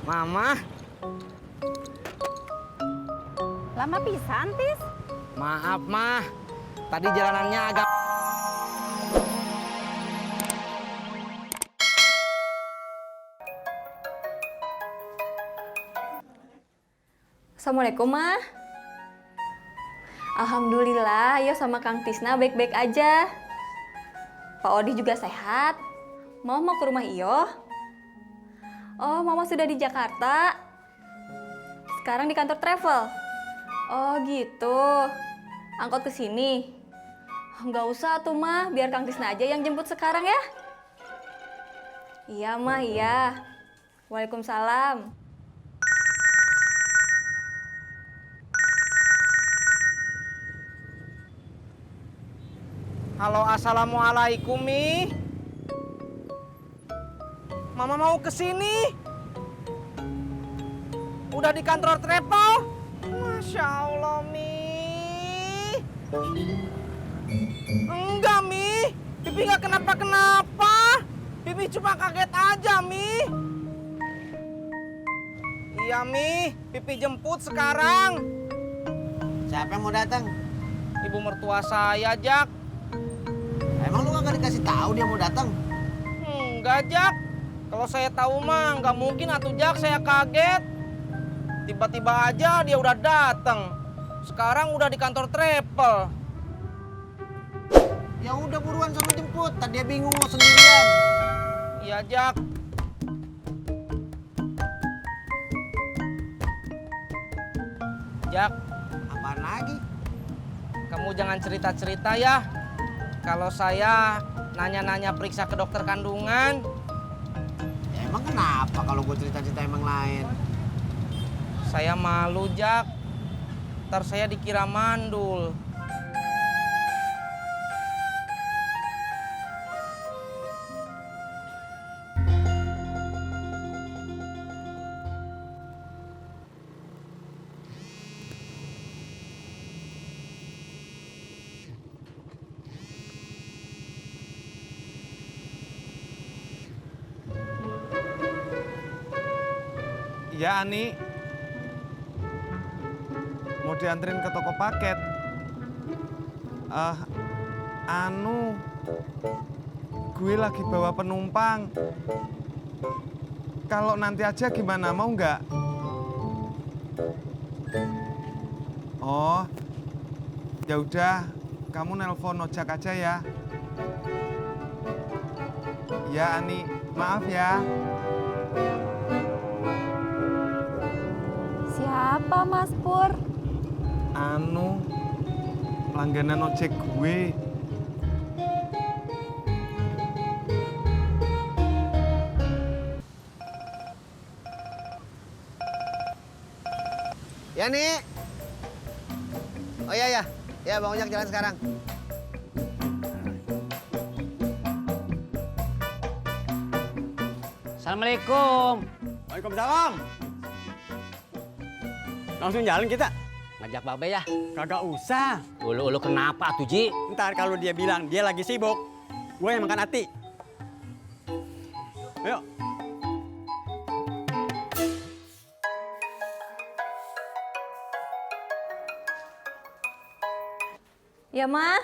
Mama. Lama pisan, Tis. Maaf, Mah. Tadi jalanannya agak... Assalamualaikum, Mah. Alhamdulillah, yo sama Kang Tisna baik-baik aja. Pak Odi juga sehat. Mama mau ke rumah Iyo. Oh, Mama sudah di Jakarta. Sekarang di kantor travel. Oh, gitu. Angkot ke sini. Nggak usah tuh, Mah. Biar Kang Tisna aja yang jemput sekarang ya. Iya, Mah, iya. Waalaikumsalam. Halo, assalamualaikum, Mi. Mama mau ke sini. Udah di kantor travel. Masya Allah, Mi. Enggak, Mi. Pipi nggak kenapa-kenapa. Pipi cuma kaget aja, Mi. Iya, Mi. Pipi jemput sekarang. Siapa yang mau datang? Ibu mertua saya, Jak. Emang lu gak dikasih tahu dia mau datang? Enggak, Jak. Kalau saya tahu mah nggak mungkin atuh, Jak. Saya kaget. Tiba-tiba aja dia udah datang. Sekarang udah di kantor travel. Ya udah buruan sama jemput. Tadi dia bingung mau sendirian. Iya, Jak. Jak, Apaan lagi? kamu jangan cerita-cerita ya. Kalau saya nanya-nanya periksa ke dokter kandungan. Ya, emang kenapa kalau gue cerita-cerita emang lain? Saya malu, Jak. Ntar saya dikira mandul. Ya, Ani. Mau dianterin ke toko paket. Gue lagi bawa penumpang. Kalau nanti aja gimana, mau nggak? Oh, ya udah, kamu nelpon ojek aja ya. Ya, Ani, maaf ya. Siapa, Mas Pur? Langganan ojek gue. Ya nih. Oh iya ya. Ya Bang Ojek jalan sekarang. Assalamualaikum. Waalaikumsalam. Langsung jalan kita? Ngajak Babe ya? Kagak usah. Ulu kenapa tuh, Ji? Ntar kalau dia bilang dia lagi sibuk, gue yang makan hati. Ayo. Ya, Mah.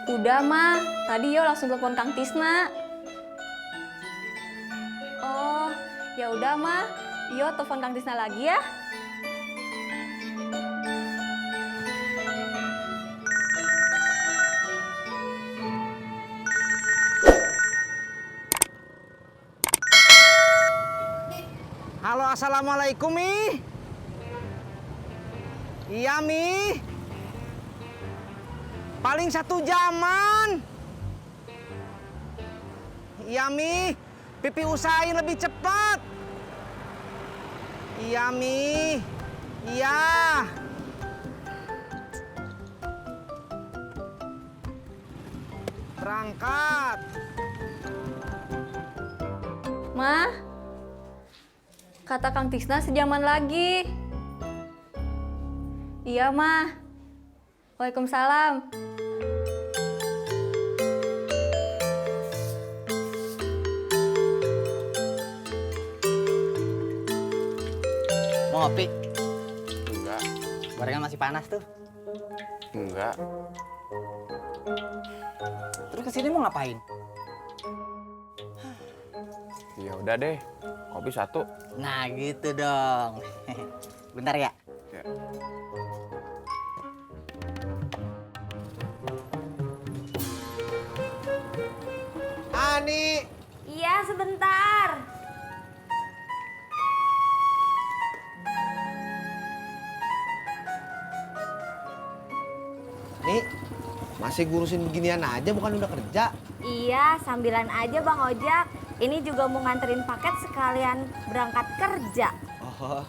Udah, Mah. Tadi yo langsung telepon Kang Tisna. Oh, ya udah, Mah. Yo telepon Kang Tisna lagi ya. Halo, assalamualaikum, Mi. Iya, Mi. Paling 1 jaman. Iya, Mi. Pipi usahain lebih cepat. Iya, Mi. Iya. Berangkat. Mah, kata Kang Tisna sejaman lagi. Iya, Mah. Waalaikumsalam. Mau ngopi? Enggak, Gorengan masih panas tuh. enggak. Terus kesini mau ngapain? Ya udah deh, kopi satu. Nah gitu dong. Bentar ya. Ya. Ani, Iya, sebentar. nih masih ngurusin beginian aja bukan udah kerja? Iya, sambilan aja Bang Ojak. Ini juga mau nganterin paket sekalian berangkat kerja. Oh,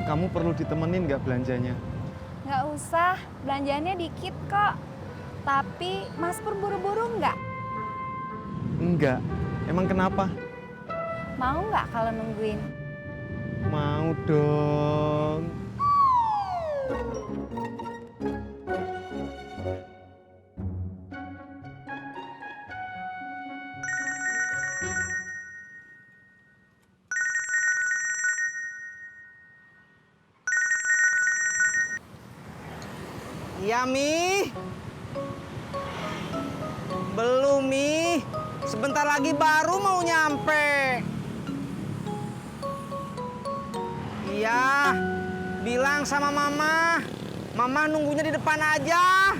Kamu perlu ditemenin nggak belanjanya? Nggak usah, belanjaannya dikit kok. Tapi Mas Pur buru-buru nggak? Enggak. Emang kenapa? Mau nggak kalau nungguin? Mau dong. Iya, Mi. Belum, Mi. Sebentar lagi baru mau nyampe. Iya, bilang sama Mama. Mama nunggunya di depan aja.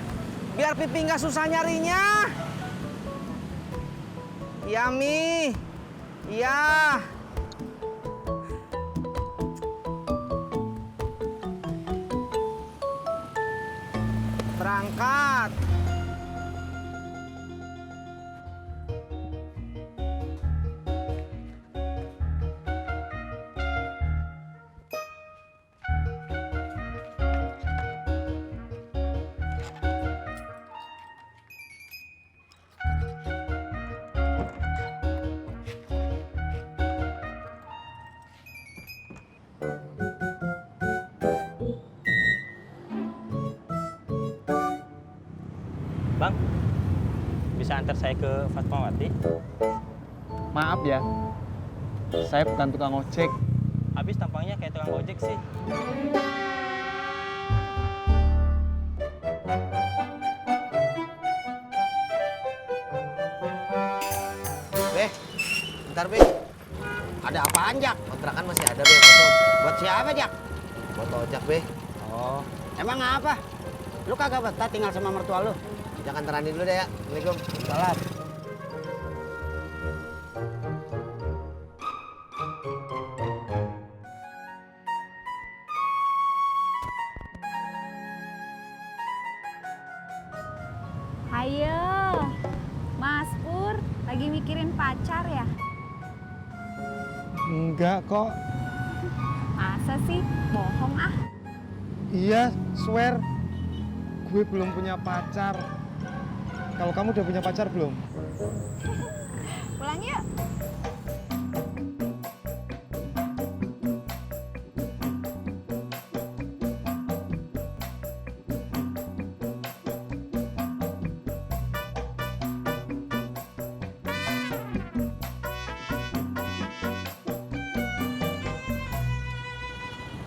Biar Pipi nggak susah nyarinya. Iya, Mi. Iya. Berangkat. Bang, bisa antar saya ke Fatmawati? Maaf ya, saya bukan tukang ojek. Habis tampangnya kayak tukang ojek sih. Beh, bentar Beh. Ada apaan Jak? Kontrakan masih ada Beh, kosong. Buat siapa Jak? Buat ojek Beh. Oh, emang apa? Lu kagak betah tinggal sama mertua lu? Jangan teranin dulu deh ya. Assalamualaikum. Salam. Ayo, Mas Pur, lagi mikirin pacar ya? Enggak kok. Masa sih? Bohong ah. Iya, swear. Gue belum punya pacar. Kalau kamu udah punya pacar belum? Pulang yuk.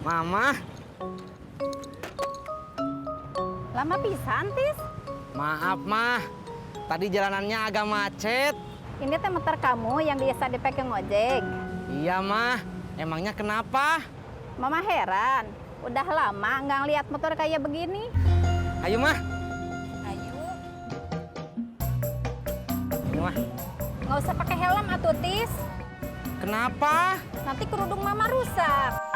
Mama, Lama pisan, Tis. maaf, Mah. Tadi jalanannya agak macet. Ini teh motor kamu yang biasa dipakai ngojek. Iya, Mah. Emangnya kenapa? Mama heran, udah lama nggak ngeliat motor kayak begini. Ayo, Mah. Ayo. Ayo, Mah. Nggak usah pakai helm atuh, Tis. Kenapa? Nanti kerudung Mama rusak.